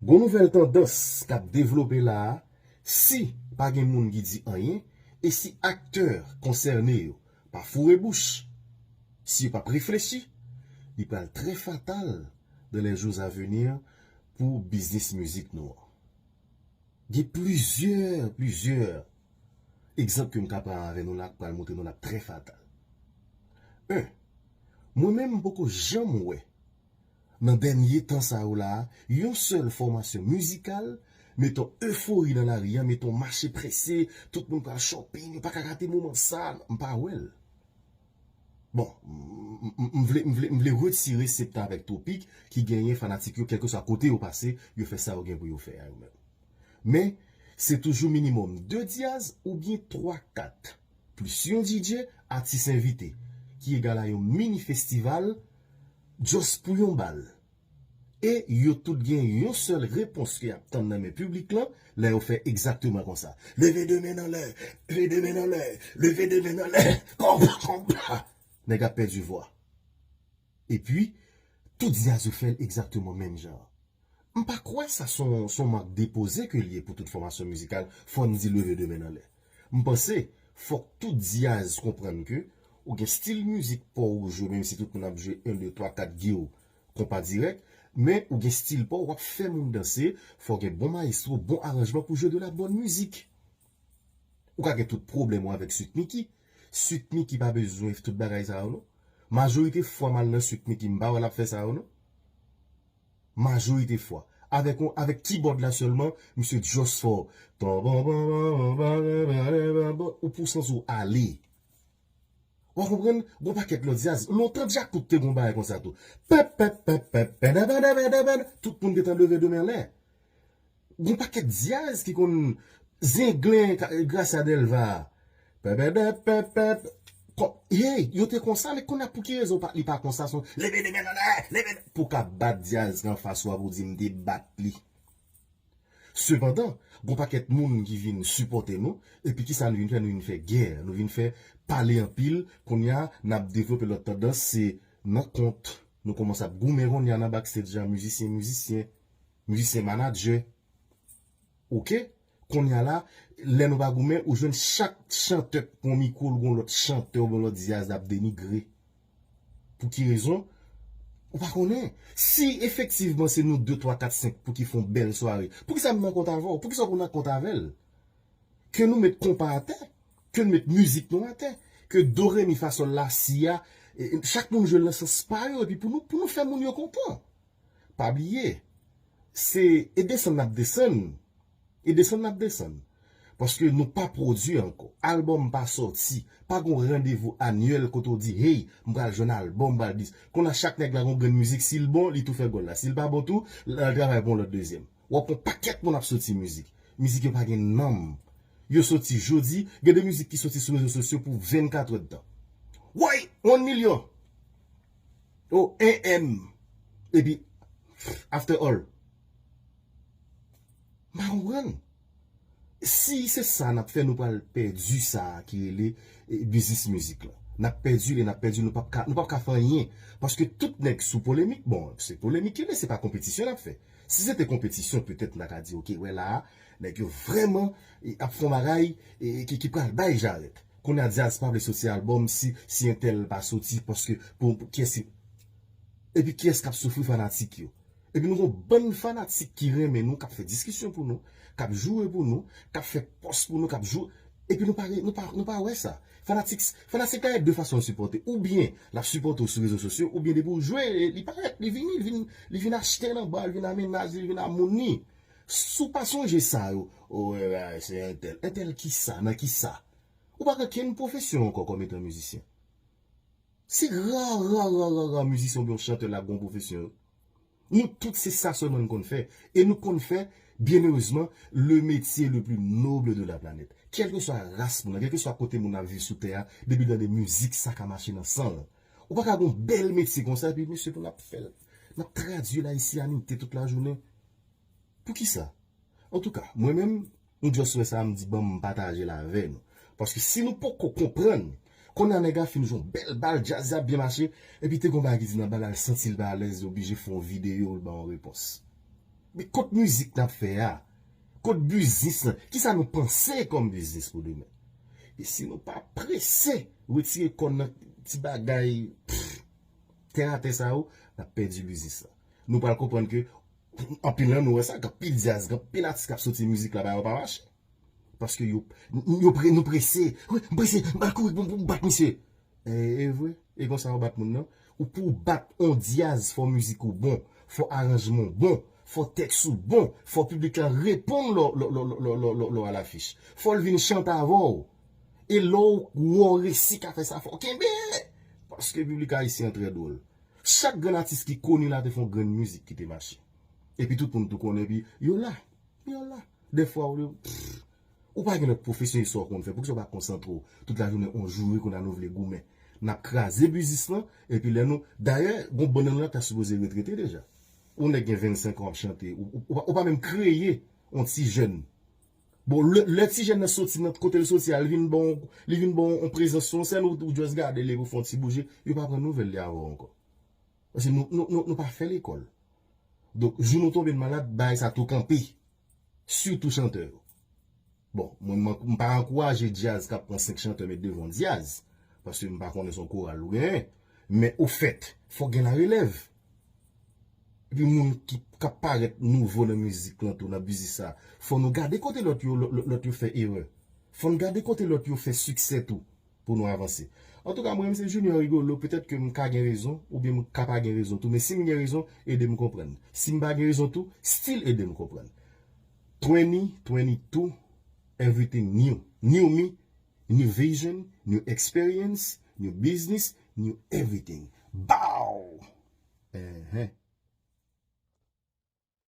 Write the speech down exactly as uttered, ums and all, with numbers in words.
Gon nouvèl tandans k ap devlope la a, si pa gen moun ki di anyen, e si aktè konsène yo pa foure bouch, si yo p ap reflechi, li pral trè fatal dans les jours à venir pou biznis mizik nou an. Gen plizyè, plizyè egzanp ke m ka pran avè nou la k pral montre nou l ap trè fatal. En, mwen menm m poko janm wè nan dènye tan sa yo la a, yon sèl fòmasyon mizikal met on efori nan lari a, met on mache prese, tout moun pral shopping, yo pa ka rate moman sa, m pa wè l. Bon, m, m, m vle, m vle, m vle retire Septan avèk Twopik ki genyen fanatik yo, kèlkeswa kote yo pase, yo fè sa yo gen pou yo fè a yo menm. Men, se toujou minimòm de dyaz oubyen twa, kat, plis yon D J, atis envite, ki egal a yon mini festival, just pou yon bal. E yo tout gen yon sèl repons ke y ap tann nan men piblik lan, lè yo fè egzakteman konsa. Leve de men anlè, leve de men anlè, leve de men anlè, konpa, konpa. Nèg ap pèdi vwa. Epi, tout dyaz yo fè l egzakteman menm jan. M pa kwè sa se yon, se yon mak depoze ke l ye pou tout fòmasyon mizikal, fò n di leve de men anlè. M panse, fòk tout dyaz konprann ke ou gen stil mizik pa w ou jwe, menm si tout moun ap jwe en, de, twa, kat, giw, konpa dirèk, men ou gen stil pa w, w ap fè moun danse, fò w gen bon mayestwo, bon aranjman pou jwe de la bòn mizik. Ou ka gen tout pwoblèm ou avèk Sweet Micky. Sweet Micky pa bezwen tout bagay sa yo non. Majorite fwa m al nan Sweet Micky, m pa wè l ap fè sa yo non. Majorite fwa. Avèk yon, avèk kibòd la sèlman, misye just fò. Bon, bon, bon, bon, bon, bon, bon, bon, bon, bon, ou pou santi w ale. W a konprann? Gon pakèt lòt dyaz. Lontan Djakout te gon bagay konsa tou. Pèp, pèp, pèp, pèp, pèdè, pèdè, pèdè, pèdè. Tout moun gentan leve de men anlè. Gon pakèt dyaz ki konn zenglen ka- Gracia Delva. Pèpèdè, pèp, pèp. Kò- Hey, yo te konsa, men kounye a pou ki rezon pa- li pa konsa, son leve de men anlè, leve de- pou ka bat dyaz ki anfas ou a pou di m te bat li. Sepandan, gon pakèt moun ki vin sipòte nou, epi kisa nou vin fè? Nou vin fè gè, nou vin fè pale anpil. Kounye a, n ap devlope lòt tandans, se nan kont. Nou kòmanse ap goumen kounye a nan backstage a, mizisyen, mizisyen, mizisyen manadjè. Oke? Kounye a la, lè nou pa goumen, ou jwenn chak chantè k pran mikwo, l gon lòt chantè oubyen lòt dyaz l ap denigre. Pou ki rezon? Ou pa konnen. Si efektivman se nou de, twa, kat, senk pou ki fè yon bèl sware, poukisa m nan kont avè w? Poukisa w pou nan kont avè l? Ke nou met konpa atè, ke nou met mizik nou atè, ke do, re, mi, fa, sòl, la, si a, e, e, chak moun jwe l nan sans pa yo, epi pou nou, pou nou fè moun yo kontan. Pa bliye, se e desann n ap desann, e desann n ap desann. Paske nou pa pwodui ankò. Albòm pa sòti. Pa gon randevou anyèl kote w di, hey, m pral jwenn albòm, m pral dis. Kounye a chak nèg la gon grenn mizik, si l bon, li tou fè gòl la. Si l pa bon tou, l al travay pou yon lòt dezyèm. W ap wè yon pakèt moun ap soti mizik. Mizik yo pa gen nanm. Yo soti jodi, gen de mizik ki soti sou rezo sosyo pou vennkatrè tan. Woy, yon milyon. Oh, en M. Epi, after all. M pa konprann. Si se sa n ap fè, nou pral pèdi sa a ki rele, e, biznis mizik la. N ap pèdi li, n ap pèdi, nou p ap ka, nou p ap ka fè anyen. Paske tout nèg sou polemik, bon, se polemik yo ye, se pa konpetisyon n ap fè. Si se te konpetisyon, petèt n ta ka di, oke, wè la a, nèg yo vrèman, e, ap fè yon bagay, e, ki, ki pral bay jarèt. Kounye a dyaz pa vle soti albòm si, si entèl pa soti, paske pou, pou kiyès ki, epi kiyès k ap soufri? Fanatik yo. Epi nou gon bann fanatik ki renmen nou, k ap fè diskisyon pou nou, k ap joure pou nou, k ap fè pòs pou nou, k ap jou-, epi nou pa, nou pa, nou pa wè sa. Fanatik, fanatik la gen de fason l sipòte. Oubyen l ap sipòte w sou rezo sosyo, oubyen depi w jwe, li parèt, li vini, li vin, li vin achte nan ba, li vin a mennaj li, li vin a moun li. Si w pa sonje sa yo, o, e, e, se entèl. Entèl kisa? Nan kisa? Ou pa gen kenn pwofesyon ankò kòm etan mizisyen. Se ra, ra, ra, ra, ra mizisyen oubyen yon chantè la gon pwofesyon. Nou tout se sa sèlman n konn fè. E nou konn fè, byen erezman, le métier le plus noble de la planète. Kèlkeswa ras moun nan, kèlkeswa kote moun ap viv sou tè a, depi l tande mizik, sa ka mache nan san l. Ou pa ka gon bèl metye konsa, epi mesye pou n ap fè l, n ap tradui l a isi a mite tout lajounen. Poukisa? Antouka, mwen menm, m just wè sa, m di ban m pataje l avè nou. Paske si nou poko konprann, kounye a nèg la fin jwe yon bèl bal, djaz la ap byen mache, epi te gon bagay ki di nan bal la, l santi l pa alèz, li oblije fè yon videyo, l ba yon repons. Men kot mizik n ap fè a? Kot biznis lan? Kisa nou panse kòm biznis pou demen? E si nou pa prese retire kò n nan ti bagay, pff, tè atè sa yo, n ap pèdi biznis lan. Nou pral konprann ke anpil nan nou wè sa, gen anpil djaz, gen anpil atis k ap soti mizik la, bagay yo pa mache. Paske yo, yo pre, nou prese. Wi, m prese, m pral kouri pou m bat misye. E, e vre, e konsa yo bat moun nan. Ou pou w bat on djaz, fò mizik ou bon, fò aranjman w bon, fò tèks ou bon, fò piblik la reponn lè w alafich. Fò l vin chante avè w. E lè w wè w resi ka fè sa, fò w kenbe. Paske piblik ayisyen an trè dwòl. Chak grenn atis ki koni la te fè yon grenn mizik ki te mache. Epi tout moun tou konnen, epi yo la. Yo la. Dèfwa, ou, pff, ou pa gen lòt pwofesyon, e sa w konn fè. Poukisa w pa konsantre w tout lajounen, on joure konn a nou vle goumen? N ap kraze biznis lan, epi lè nou, dayè, gon bann nan ta sipoze retrete deja. Ou nèg gen vennsenk an w ap chante, ou, ou, ou pa, ou pa menm kreye on ti jèn. Bon, lè, lè ti jèn nan soti nan kote l soti a, li vin bon, li vin bon on prezans sou on sèn, ou, ou just gade l epi w fè on ti bouje, yo pa pran nouvèl li avè w ankò. Paske nou, nou, nou, nou pa fè lekòl. Donk, jou nou tonbe n malad, bagay sa tou kanpe. Sitou chantè yo. Bon, mwen, mwen, m pa ankouraje djaz k ap pran senk chantè met devan yon djaz. Paske m pa konnen se yon koral ou genyen. Men ofèt, fòk gen larelèv. Epi moun ki, k ap parèt nouvo nan mizik lan tou, nan biznis sa, fò nou gade kote lòt yo, lòt, lòt yo fè erè. Fò n gade kote lòt yo fè siksè tou pou nou avanse. Antouka, mwen menm se Junior Rigolo, petèt ke m ka gen rezon, oubyen m ka pa gen rezon tou, men si m gen rezon, ede m konprann. Si m pa gen rezon tou, still ede m konprann. Twenty twenty-two, everything new. New me, new vision, new experience, new business, new everything. Bow! Enhen.